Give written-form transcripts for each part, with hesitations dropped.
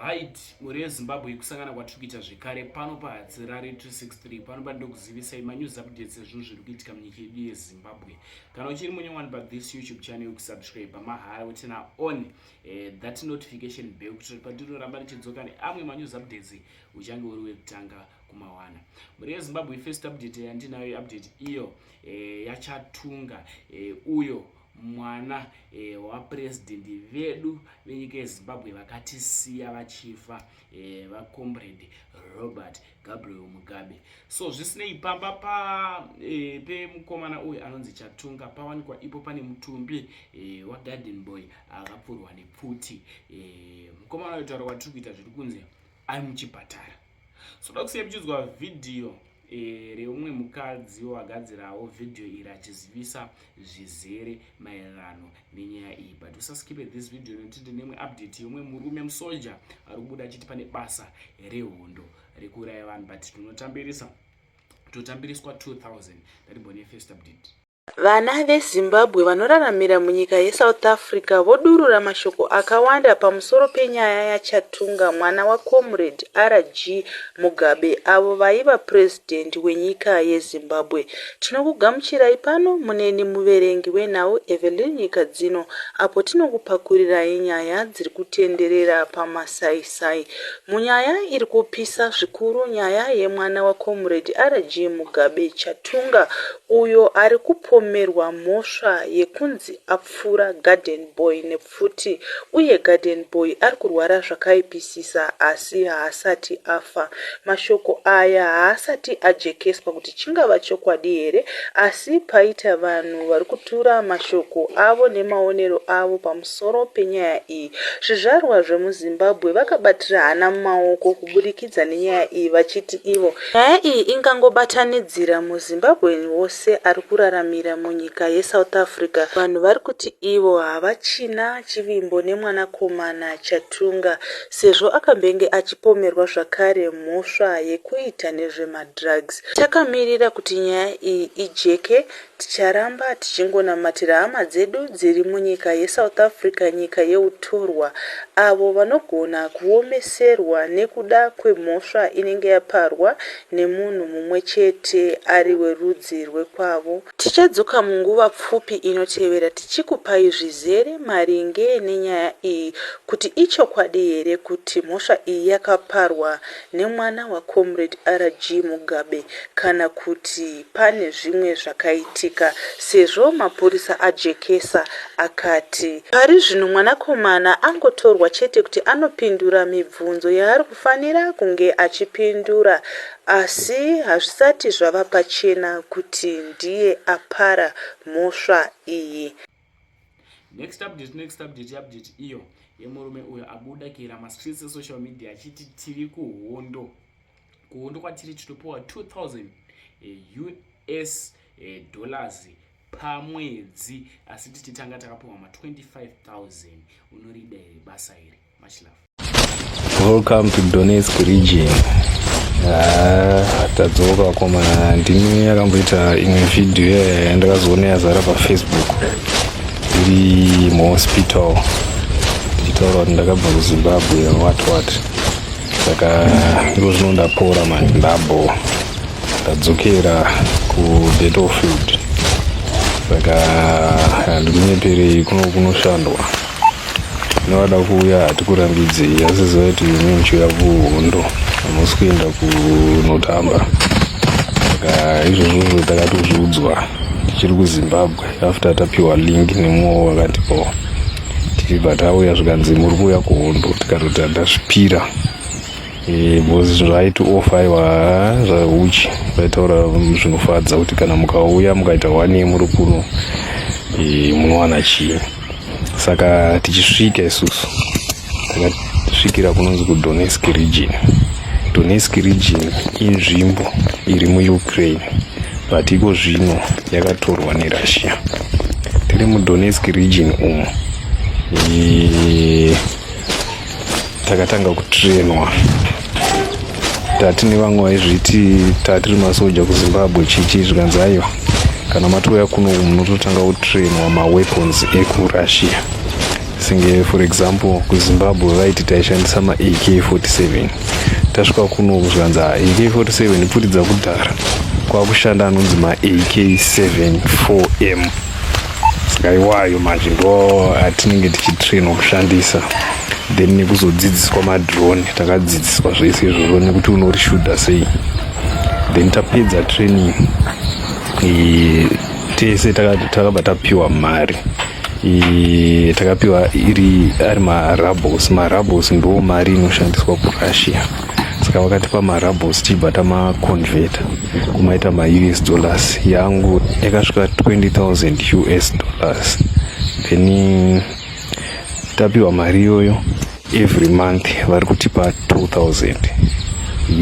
Right, mhuri yeZimbabwe, kusangana kwatiri kuita zvekare pano paHatsirari 263 pano pandinokuzivisai manews updates ezvinhu zviri kuitika munyika yedu yeZimbabwe. Kana uchiri munyowani pa this YouTube channel, kusubscribe mahara, uturn on that notification bell kuitira kuti pandinoramba ndichidzoka neamwe manews updates uchange uri wekutanga kumawana. Mhuri yeZimbabwe, first update yandinayo, update iyo yaChatunga, uyo mwana wapurezidendi vedu venyika yeZimbabwe vakatisiya vachifa, vacomrade Robert Gabriel Mugabe. So zvisinei, pamba pa pemukomana uyu anonzi Chatunga pawanikwa ipo pane mutumbi wagarden boy akapfurwa nepfuti. Mukomana uyu, taura kwatiri kuita, zviri kunzi ari muchipatara. So da kusiya muchinzwa vhidhiyo reumwe mukadzi wagadzirawo vhidhiyo iri achizivisa zvizere maererano nenyaya iyi. But usaskipe this video nekuti ndine imwe update yeumwe murume musoja ari kubuda achiti pane basa rehondo rekuuraya vanhu, but tinotambirisa totambiriswa 2000. Ndatibone first update. Vana veZimbabwe vanoraramira munyika yeSouth Africa vodurura mashoko akawanda pamusoro penyaya yaChatunga, mwana waComrade RG Mugabe, avo vaiva purezidendi wenyika yeZimbabwe. Tinokugamuchirai pano muneni muverengi wenhau Evelyn Nyikadzino, apo tinokupakurirai nyaya dziri kutenderera pamasaisai. Munyaya iri kupisa zvikuru, nyaya yemwana waComrade RG Mugabe, Chatunga, uyo ari kupomerwa mhosva yekunzi apfura garden boy nepfuti, uye garden boy ari kurwara zvakaipisisa asi haasati afa. Mashoko aya haasati ajekeswa kuti chingava chokwadi here, asi paita vanhu vari kutura mashoko avo nemaonero avo pamusoro penyaya iyi. Zvizvarwa zvemuZimbabwe vakabatira hana mumaoko kuburikidza nenyaya iyi, vachiti ivo nyaya iyi ingangobatanidzira muZimbabwean wose ari kuraramira munyika yeSouth Africa. Vanhu vari kuti ivo havachina chivimbo nemwanakomana Chatunga, sezvo akambenge achipomerwa zvakare mhosva yekuita nezvemadrugs. Takamirira kuti nyaya iyi ijeke. Ticharamba tichingonamatira hama dzedu dziri munyika yeSouth Africa, nyika yeutorwa, avo vanogona kuomeserwa nekuda kwemhosva inenge yaparwa nemunhu mumwe chete ari werudzi rwekwavo. Tichadzoka munguva pfupi inotevera tichikupai zvizere maringe nenyaya iyi, kuti ichokwadi here kuti mhosva iyi yakaparwa nemwana waComrade RG Mugabe kana kuti pane zvimwe zvakaitika, sezvo mapurisa ajekesa akati pari zvino mwanakomana angotorwa chete kuti anopindura mibvunzo yaari kufanira kunge achipindura, asi hazvisati zvava pachena kuti ndiye apara mhosva iyi. Next update, next update, update iyo yemurume uyo abudakira mastreets esocial media achiti tiri kuhondo. Kuhondo kwatiri tinopiwa 2000 US dollars pamwedzi, asi tichitanga takapiwa ma25,000. Unorida here basa iri? Much love. Welcome to Donetsk region. Ah, tadzoka vakomana. Ndini yakamboita imwe vhidhiyo yandakazoona yazara paFacebook iri muhospital ndichitaura kuti ndakabva kuZimbabwe, what what. Saka iko zvino ndapora manje, ndabo ndadzokera kubattlefield. Saka handikunyeperei, kuno kunoshandwa. Novada kuuya hatikurambidzei, asi ziva kuti imi muchiuya kuhondo hamusi kuenda kunotamba. Saka izvozvozvo takatozviudzwa tichiri kuZimbabwe, after tapiwa link nemumwe wakatipawo, tichibva tauya, zvikanzi muri kuuya kuhondo. Tikatoti ndazvipira, because zvaiti ofa, aiwa, zvahuchi vaitaura zvinofadza kuti kana mukauya mukaita one year muri kuno, munowana chii. Saka tichisvika isusu takasvikira kunonzi kuDonetsk region. Donetsk region inzvimbo iri muUkraine, but iko zvino yakatorwa neRussia. Tiri muDonetsk region umu, takatanga kutrainwa tati nevamwe vaizviti tatiri masoja kuZimbabwe chichi. Zvikanzi aiwa, kana matouya kuno munototanga kutrainwa maweapons ekuRussia. Senge for example, kuZimbabwe vaiti taishandisa maAK47. Tasvika kuno zvikanzi AK47 pfuti dzakudhara, kwakushanda anonzi maAK74M. Saka iwayo manje ndo atinenge tichitrainwa kushandisa. Then nekuzodzidziswa madrone, takadzidziswa zvese izvozvo nekuti unorishuta sei. Then tapedza training, tese takabva tapiwa mari. Takapiwa iri ari marubles. Marubles ndo mari inoshandiswa kuRussia. Saka vakatipa marubles, tichibva tamaconverta kumaita maUS dollars. Yangu yakasvika 20,000 US dollars. Then tapiwa mari iyoyo, every month vari kutipa 2000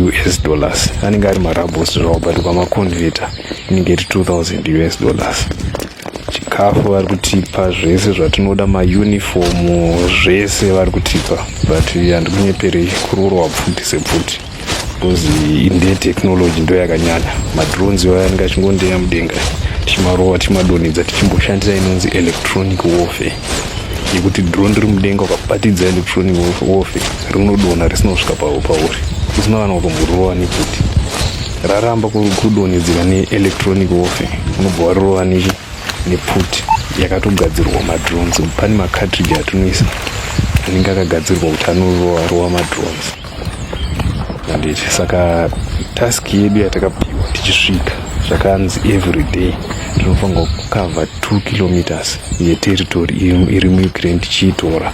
US dollars. Anenge ari marubles zvavo, but ukamaconverta inenge iri 2000 US dollars. Chikafu vari kutipa, zvese zvatinoda, maunifomu, zvese vari kutipa. But handikunyeperei, kuroorwa pfuti sepfuti, because ndetechnology ndo yakanyanya. Madrones iwayo anenge achingondeya mudenga, tichimarova, tichimadonhedza, tichimboshandisa inonzi electronic warfare, yekuti drone riri mudenga, ukabatidza electronic warfare, rinodonha risina kusvika pauri, usina kana kutomborova nepfuti. Raramba kudonhedzera neelectronic warfare, unobva warova nechi nepfuti yakatogadzirwa madrones. Pane macartridge atinoisa anenge akagadzirwa kuti anorova rova madrones, handiti? Saka task yedu yatakapiwa tichisvika, zvakanzi every day tinofanirwa kucover 2 kilometers yeterritory iri muUkraine, tichiitora.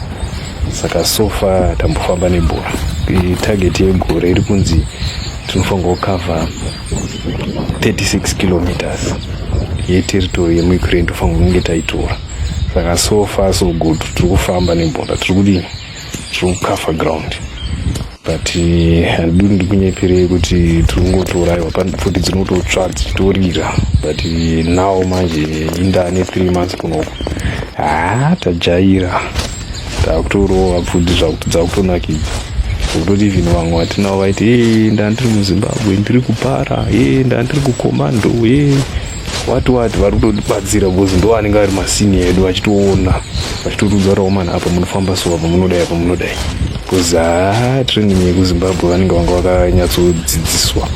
Saka so far tambofamba nebhora. Target yegore iri kunzi tinofanirwa kucover 36 kilometers yeterritory yemuUkraine, tofanirwa kunge taitora. Saka so far so good, tiri kufamba nebhora, tiri kudini, tiri kucover ground. But handidi ndikunyeperei kuti tiri kungotoraiwa, pfuti dzinototsva, dzichitorira. But now manje indane 3 months kunoku, haa, tajaira, takutorova pfuti dzakutonakidza, zvekutoti even vamwe vatinavo vaiti, "E, ndandiri muZimbabwe, ndiri kupara, e, ndandiri kucommando, e, wati wati," vari kutotibatsira because ndo anenge ari masenior edu, vachitoona, vachitotiudza kuti, "Omana, apa munofamba so, apa munodai, apa munodai," because haa, training yekuZimbabwe vanenge vanga vakanyatsodzidziswa,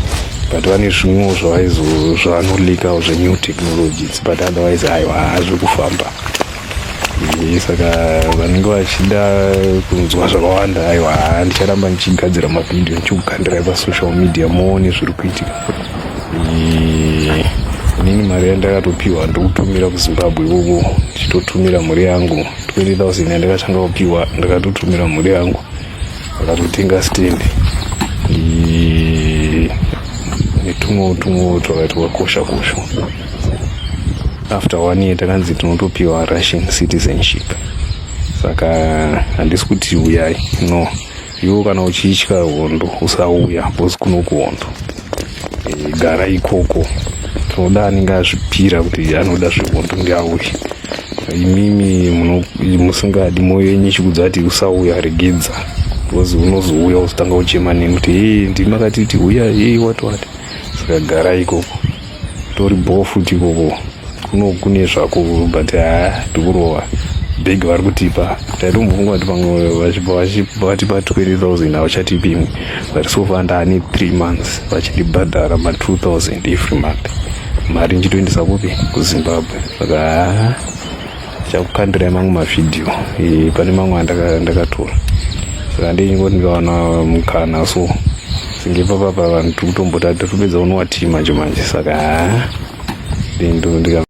but vane zvimwewo zvavaizo zvavanolikawo zvenew technologies. But otherwise, aiwa, hazvi kufamba. Saka vanenge vachida kunzwa zvakawanda, aiwa, ndicharamba ndichigadzira mavhidhiyo, ndichikukandirai pasocial media, muone zviri kuitika. Inini mari yandakatopiwa ndikutumira kuZimbabwe ikoko, ndichitotumira mhuri yangu. 20,000 yandakatanga kupiwa, ndakatotumira mhuri yangu, vakatotenga stand netumwewo tumwewo twakati wakosha kosha. After one year takanzi tinotopiwa Russian citizenship. Saka handisi kuti uyai, no. Iwo kana uchitya hondo, usauya, because kuno kuhondo. Gara ikoko. Tinoda anenge azvipira kuti anoda zvehondo ndiauye. Imimi musingadi, mwoyo yenyu ichikudza kuti usauya, regedza, because unozouya uzotanga kuchema neni kuti, "E, ndimi makatiti uya, e, wati wati." Saka gara ikoko, tori bho futi ikoko. Kuno kune zvako, but haa, ndikurova bhegi vari kutipa. Taitombofunga kuti pamwe vatipa 20,000, havachatipi imwe, but so far ndaane 3 months vachindibhadhara ma2000 every month, mari ndichitoendesa kupi? KuZimbabwe. Saka haa, ndichakukandirai mamwe mavhidhiyo. Pane mamwe andakatora. Saka ndeichingoti ndikawana mukana, so senge ipapapa vanhu tiri kutombota, tiri kupedza unowati manje manje. Saka haa, ndika